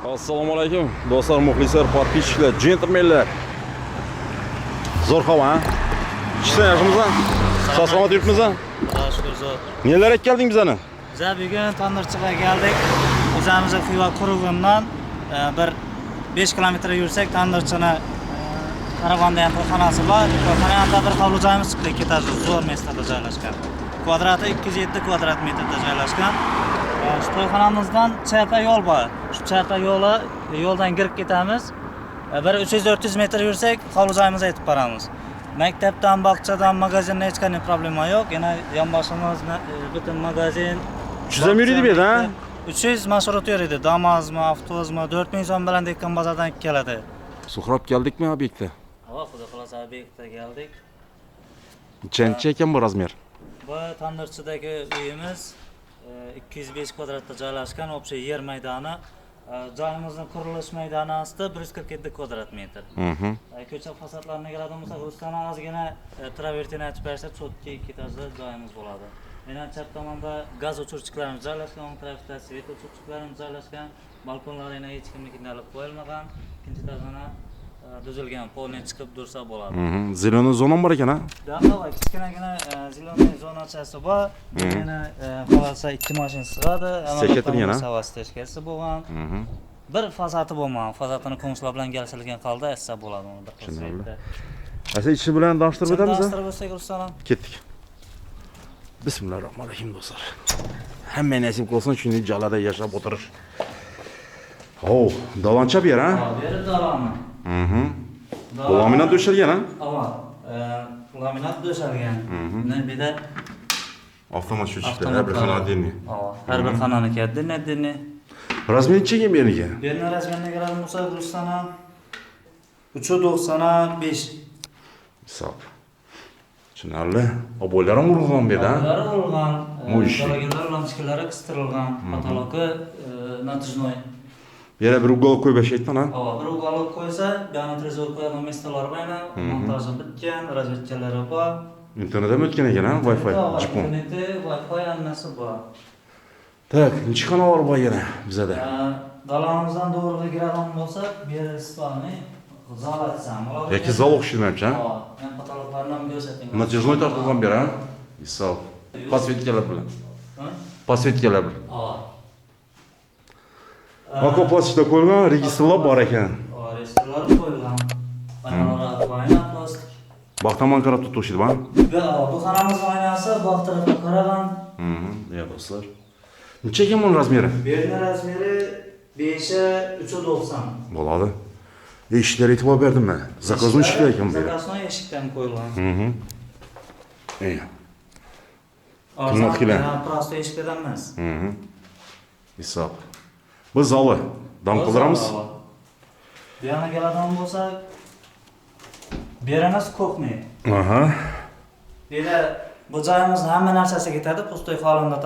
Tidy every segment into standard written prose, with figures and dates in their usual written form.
Assalomu alaykum do'stlar, muxlislar, подписчик lar, jentlmenlar. Zo'r havo, ha? Ishdan yaxshimisan? Sog' salomat yuribmisan? Xudoga shukur, zo'r. Nelar kelding bizani? Biz bugun Tandirchiga keldik. O'zimizni Xiva qurug'imdan bir 5 kilometr yursak Tandirchini Qarag'anda ham to'yxonasi bor. To'yxonada bir hovli joyimiz chiqdi, ikki etajli, zo'r место da joylashgan. Kvadrati 207 kvadrat metrda joylashgan. Shu to'yxonamizdan chapa yo'l bor. Shu chapa yo'li yo'ldan kirib ketamiz. Bir 300-400 metr yursak hovli joyimizga yetib boramiz. Maktabdan, bog'chadan, magazindan hech qanday problema yo'q. Yana yonboshimiz butun magazin. 300 ham yuriydi bu yerda, ha? 300 marshrut yuriydi. Damazmi, avtobusmi, 4000 so'm bilan Dehqon bozordan keladi. Suhrob keldikmi obyektga? Ava, xudo xohlasa, obyektga keldik. Nechanchi ekan bu размер? Bu Tandirchidagi uyimiz 205 kvadratda joylashgan, общий yer maydoni. Joyimizning qurilish maydoni asti 147 kvadrat metr. Ko'cha fasadlarini keladigan bo'lsak, Ruslan ozgina travertin aytib bersa, чётко ikki etajli joyimiz bo'ladi. Yana chap tomonda gaz o'chiruvchilarimiz joylashgan, o'ng tarafda свет o'chiruvchilarimiz joylashgan, balkonlar yana hech kimnikida ilib qo'yilmagan. Ikkinchi etajini tuzilgan, полный chiqib tursa bo'ladi. Зеленый zona bor ekan, ha? Dama kichkinagina зеленый zonachasi bor. Yana xohlasa ikki mashina sig'adi. Sekatilgan, ha? Sava стежка si bo'lgan. Bir fasadi bo'lmagan. Fasadini qo'ng'ishilar bilan kelishilgan holda essa bo'ladi uni bir xil Tushunarli. svetda. Asa ichi bilan tanishtirib o'tamiz, ha? Tanishtirib o'tsak, Ruslan. Ketdik. Bismillahirrohmanirrohim, do'stlar. Hamma nasib qilsin shunday joylarda yashab o'tirish. Oh, dalancha bu yer, ha? Bu yeri dalani. Bu laminat to'shalgan, ha? Ava, laminat to'shalgan. Bundan bu yerda Avtomat счетчик lar, har bir avtomatlar. xona отдельный. Ava, har bir xonaniki отдельно отдельно. Размер nechaga bu yerniki? Bu yerni размер ine keladigan bo'lsak, Ruslan, 3.95. Hisob. Tushunarli. Обой lar ham urilgan bu yerda, ha? Ular urilgan, Мощный. galogenlar lampochkalari qistirilgan, потолок i натяжной. Bu yerga bir угол qo'yib shayton, ha? Ava, bir уголок qo'ysa, bu yoqni trezor qo'yadigan место lar bor yana, montaji bitgan, розетка lari bor. Internet ham o'tgan ekan, ha? Wi-Fi, Ava, GPON. Interneti, Wi-Fi hammasi bor. Так, necha xonalar bor yana bizada? Dalamizdan to'g'ri kiradigan bo'lsak, bu yer спальный, zal aytsam bo'ladi. Yoki zal o'xshaydi menimcha, ha? Ava, men потолок larni ham ko'rsating. Натяжной tortilgan bu yer, ha? Hisob. Подсветка lar bilan. Ha? Подсветка lar bilan. Ava. Окно plastikda qo'yilgan, registrlar bor ekan. Ava, registrlar qo'yilgan. Aynalar ayna plastik. Bog' tomon qarab turibdi o'xshaydi, ha? Bu xonamiz oynasi bog' tarafga qaragan. Ya do'stlar. Necha ekan buni размер i? Bu yerning размер i 5 3.90. Bo'ladi. Eshiklarga e'tibor berdim men. Заказной eshiklar ekan bu yer. Заказной eshikdan qo'yilgan. Ey. Arzon, Qimmat kelar. Просто eshiklardan emas. Hisob. Bu zali. Dam qildiramiz. Bu yoqqa keladigan bo'lsak, bu yerimiz кухня. Bu yerda bu joyimizni hamma narsasi ketadi, пустой holida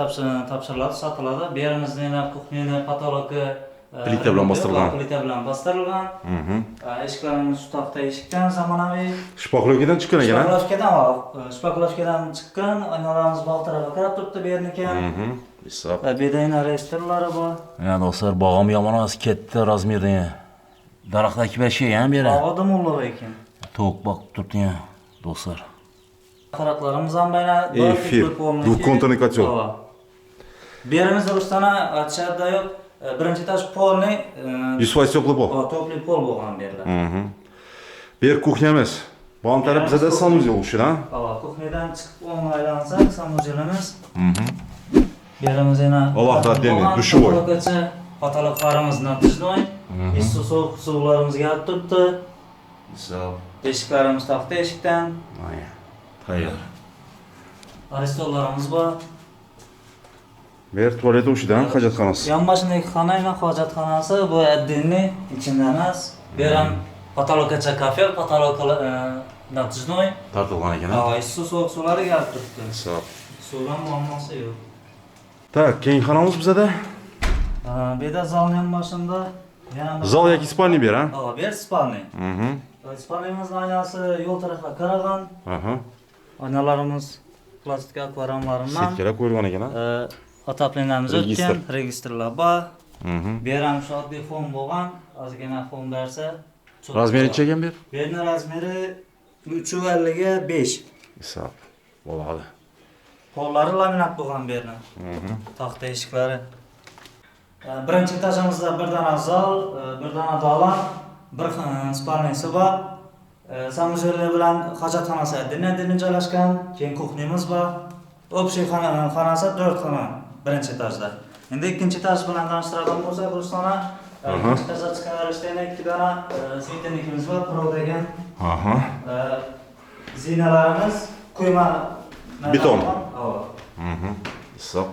topshiriladi, sotiladi. Bu yerimizni yana кухня ni потолок i Plita bilan bostirilgan. Plita bilan bostirilgan. Eshiklarimiz shu taxta eshikdan, zamonaviy. Шпаклёвка dan chiqqan ekan, ha? Шпаклёвка dan, шпаклёвка dan chiqqan, oynalarimiz bog' tarafga qarab turibdi bu yerniki ham. Hisob. Bu yerda yana reyestrlari bor. Ya do'stlar, bog'im yomon oz ketdi размер dan. Daraxtdagi bir ham beri. Bog'i dumulliq ekan. Tovuq boqib turibdi ya, do'stlar. Apparatlarimiz ham bayna Эфир. Двухконтурный котел. Bu yerimizda Rustana aytishadida yo'q. Birinchi этаж полный 100% теплый пол. Теплый пол bo'lgan bu yerlar. Bu yer кухня emas. Bu taraf bizada санузел o'xshaydi, ha? Ava, кухня dan chiqib o'ngga aylansak, санузел imiz. Bu yerimiz yana Alohida отдельный, bo'lgan, душевой. Потолок gacha потолок larimiz натяжной. Issiq sovuq suvlarimiz kelib turibdi. Hisob. Eshiklarimiz taxta eshikdan. Aya. Tayyor. Aristollarimiz bor. Bu yer tualet o'xshaydi, ha? Hojatxonasi. Yonboshidagi xona yana hojatxonasi, bu отдельный, ichida emas. Bu yer ham потолок gacha kafel, потолок натяжной. Tortilgan ekan, ha? Ava, issiq sovuq suvlari kelib turibdi. Hisob. Suvdan muammosi yo'q. Так, keyingi xonamiz bizada. Bu yerda zalning yonboshida yana bir Zal yoki спальный bu yer, ha? Ava, bu yer спальный. Спальный imiz oynasi yo'l tarafga qaragan. Oynalarimiz plastik akvaramlarından. Сетка lar qo'yilgan ekan, ha? Отопление miz Registr. o'tgan, registrlar bor. Bu yer ham shu oddiy fon bo'lgan, ozgina fon bersa. Размер i necha ekan bu yer? Bu yerning размер i 350 ga 5. Hisob bo'ladi. Pollari laminat bo'lgan bu yerning. Taxta eshiklari. Birinchi etajimizda bir dona zal, bir dona dalan, bir спальня si bor. Санузел i bilan hojatxonasi отдельно joylashgan, keyin кухня miz bor. Общий xonasi 4 xona birinchi etajda. Endi ikkinchi etaj bilan tanishtiradigan bo'lsak, Ruslan, ikkinchi etajga chiqaverishda yana ikki dona светильник imiz bor, Pro degan. Zinalarimiz quyma. Beton. Ava. Hisob.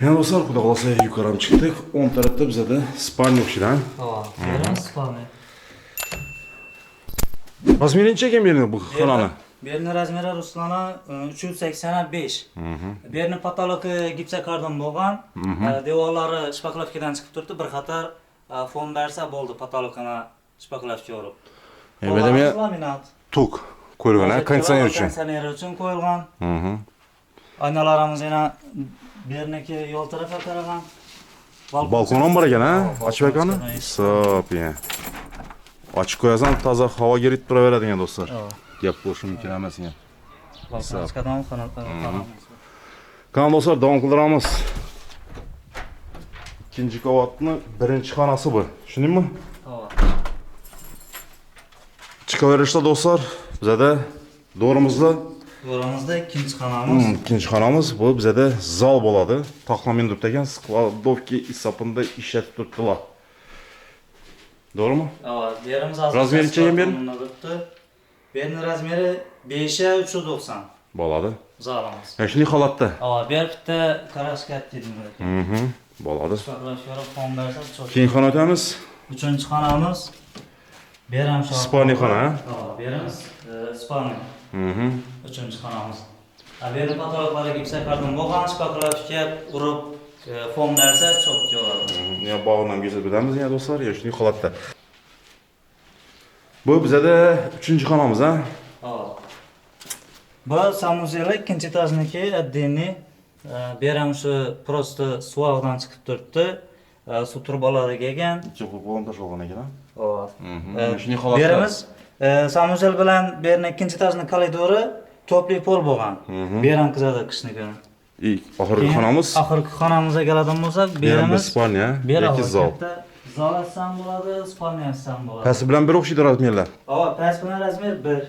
Endi do'stlar, xudo xohlasa, yuqori ham chiqdik. O'ng tarafda bizada спальня o'xshaydi. Ava. Beramiz спальня. Размер i necha ekan bu yerning, bu xonani? Bu yerning размер i, Ruslan, 385. Bu yerning потолок i gipsokarton bo'lgan. Devorlari шпаклёвка dan chiqib turibdi. Bir qator fon bersa bo'ldi, потолок ini шпаклёвка urib. Bu yerda men Laminat. tok qo'yilgan, ha, konditsioner uchun. Konditsioner uchun qo'yilgan. Aynalarimiz yana bu yerniki yo'l tarafga qaragan. Balkon ham bor ekan, ha? Balkon Ochib ekanmi? chiqargan. Hisob, ya. Ochib qo'yasan, toza havo kirib turaveradigan, do'stlar. Ava. Gap bo'lishi mumkin emas ekan. Balkon chiqadigan xona. Qani, do'stlar, davom qildiramiz. Ikkinchi qavatni birinchi xonasi bu. Tushundingmi? Ava. Chiqaverishda, do'stlar, bizada to'g'rimizda To'g'rimizda ikkinchi xonamiz. Ikkinchi xonamiz bu bizada zal bo'ladi. Taxlamin turibdi ekan, кладовка hisobida ishlatib turibdilar. To'g'rimi? Ava, bu yerimiz hozir Размер i necha ekan bu yerning? Turibdi. Bu yerning размер i 5 390. Bo'ladi. Zalimiz. Yani shunday holatda. Ava, bu yer bitta краска dedim. Bo'ladi. Шпаклёвка fon bersa çok. Keyin xona o'tamiz. Uchinchi xonamiz. Bu yer ham shu. Спальня xona, ha? Ava, bu yerimiz спальня. Uchinchi xonamiz. Bu yerning потолок lari gipsokarton bo'lgan, шпаклёвка urib, fon bersa çok bo'ladi. Ya bog'ini ham ko'rsatib o'tamiz ya, do'stlar, ya shunday holatda. Bu bizada uchinchi xonamiz, ha? Ava. Bu санузел i ikkinchi etajniki отдельный. Bu yer ham shu просто suvog'dan chiqib turibdi. Suv trubalari kelgan. Ikki qo'lim tashlagan ekan, ha? Ava. Shunday holatda. Bu yerimiz санузел bilan bu yerning ikkinchi etajning koridori тёплый pol bo'lgan. Bu yer ham qizadi qishni kuni. İlk oxirgi Keyin xonamiz. Oxirgi xonamizga keladigan bo'lsak, bu Bu ham bir yerimiz спальня, bu yer yoki zal. katta zal ham bo'ladi, спальня ham bo'ladi. Pasti bilan bir o'xshaydi размер lar. Ava, past bilan размер 1.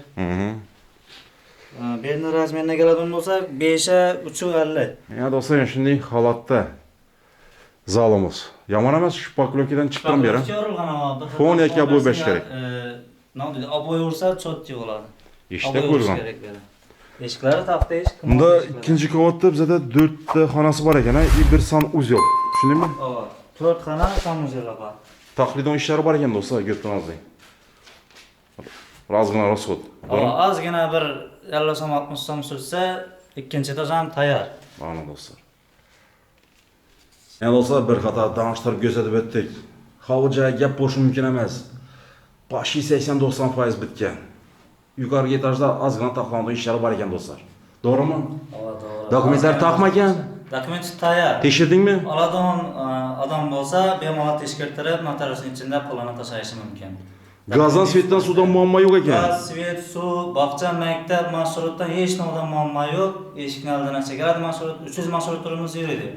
Bu yerning размер ine keladigan bo'lsak, 5 350. Ya do'stlar, shunday holatda zalimiz. Yomon emas, шпаклёвка dan chiqqan bu yer. Ha? Ko'rilgan ama bir Fon yoki обой berish kerak. Nima deydi? Обой ursa чётко bo'ladi. Eshikda Обой urish qo'yilgan. kerak bu yerga. Eshiklari taxta eshik. Bunda ikkinchi qavatda bizada to'rtta xonasi bor ekan, ha? И bir санузел. Tushundingmi? Ava, 4 xona санузел i bor. Taqlidan ishlari bor ekan, do'stlar, ko'rib turamiz. Ozgina расход. Ava, ozgina bir 50 so'm, 60 so'm sursa, ikkinchi etaj ham tayyor. Mana, do'stlar. Endi, do'stlar, bir qator tanishtirib ko'rsatib o'tdik. Hovli gap bo'lishi mumkin emas. Почти 80-90% bitgan. Yuqorgi etajda ozgina taxlanadigan ishlari bor ekan, do'stlar. To'g'rimi? Ava, to'g'ri. Dokumentlar taqmagan. Dokument tayyor. Tekshirdingmi? Oladigan odam bo'lsa, bemalol tekshirtirib, notariusning ichida pulini tashlashi mumkin. Gazdan, свет dan, suvdan muammo yo'q ekan. Gaz, свет, suv, bog'cha, maktab, marshrutdan hech nimadan muammo yo'q. Eshikni oldidan keladi marshrut, 300 marshrutimiz yuradi.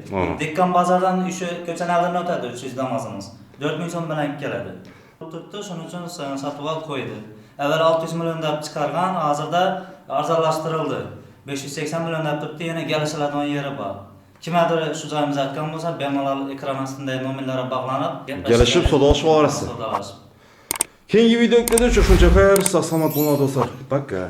Dehqon bozordan o'sha ko'chani oldidan o'tadi 300 Damazimiz. 4000 so'm bilan keladi. Turibdi, shuning uchun sotib olib qo'ydi. Avval 600 million deb chiqargan, hozirda arzonlashtirildi. 580 million deb turibdi, yana kelishiladigan yeri bor. Kimdir shu joyimizni aytgan bo'lsa, bemalol ekran ostidagi nomerlarga bog'lanib, Kelishib, savdolashib olarsiz. Savdolashib. Keyingi video shuncha xayr, sog' salomat bo'linglar, do'stlar. Пока.